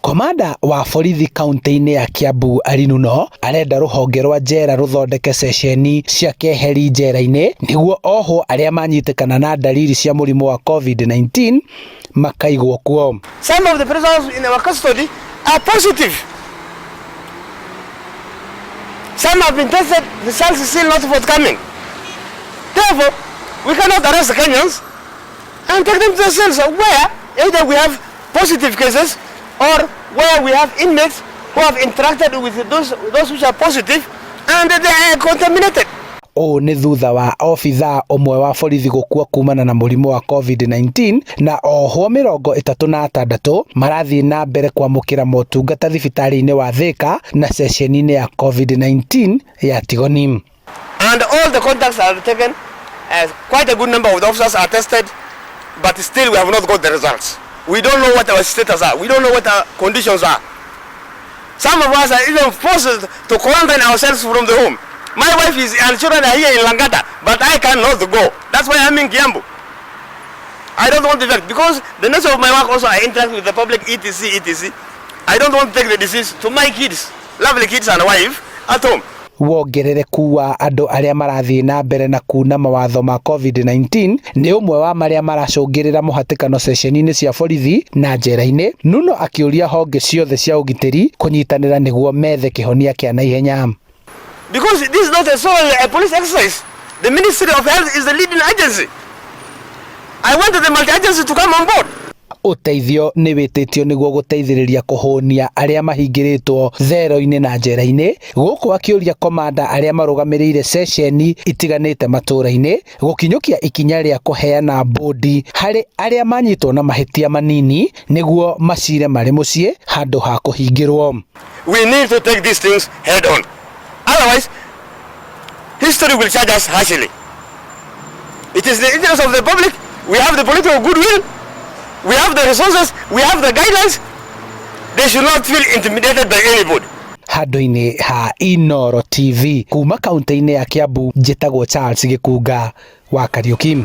Komanda wa borithi kaunti-inĩ ya Kiambu Ali Nuno arenda rũhonge rwa njera rũthondeke ceceni cia keheri njera-inĩ nĩguo ohwo arĩa manyitĩkana na ndariri cia mũrimũ wa COVID-19 makaigwo kuo. Some of the prisoners in our custody are positive. Some have been tested, results is still not forthcoming. Therefore, we cannot arrest the Kenyans and take them to the cells where either we have positive cases or where we have inmates who have interacted with those which are positive and they are contaminated. Ũũ nĩ thutha wa obithaa ũmwe wa borithi gũkua kumana na mũrimũ wa COVID-19 na ohwo 36 marathiĩ na mbere kwamũkĩra motungata thibitarĩ-inĩ wa Thika na ceceni-inĩ ya COVID-19 ya Tigoni. And all the contacts are taken, quite a good number of the officers are tested, but still we have not got the results. We don't know what our status are. We don't know what our conditions are. Some of us are even forced to quarantine ourselves from the home. My wife is and children are here in Langata, but I cannot go. That's why I'm in Kiambu. I don't want the effect because the nature of my work also I interact with the public, etc, etc. I don't want to take the disease to my kids, lovely kids and wife at home. Wongerereku wa andũ arĩa marathiĩ na mbere na kuna mawatho ma COVID-19 nĩ ũmwe wa marĩa maracũngĩrĩra mũhatĩkano ceceni-inĩ cia borithi na njera-inĩ. Nuno akĩũria honge ciothe cia ũgitĩri kũnyitanĩra nĩguo methe kĩhonia kĩa naihenya. Because this is not a sole a police exercise. The Ministry of Health is the leading agency. I wanted the multi-agency to come on board. Ũteithio nĩ wĩtĩtio nĩguo gũteithĩrĩria kũhũnia arĩa mahingĩrĩtwo thero-inĩ na njera-inĩ, gũkũ akĩũria komanda arĩa marũgamĩrĩire ceceni itiganĩte matũra-inĩ gũkinyũkia ikinya rĩa kũheana bũndi harĩ arĩa manyitwo na mahĩtia manini nĩguo macire marĩ mũciĩ handũ ha kũhingĩrwo. We need to take these things head on. Otherwise, history will charge us harshly. It is the interest of the public. We have the political goodwill. We have the resources. We have the guidelines. They should not feel intimidated by anybody. Handũ-inĩ ha Inooro TV kuma kaunti-inĩ ya Kiambu, njĩtagwo Charles Gĩkunga wa Kariuki.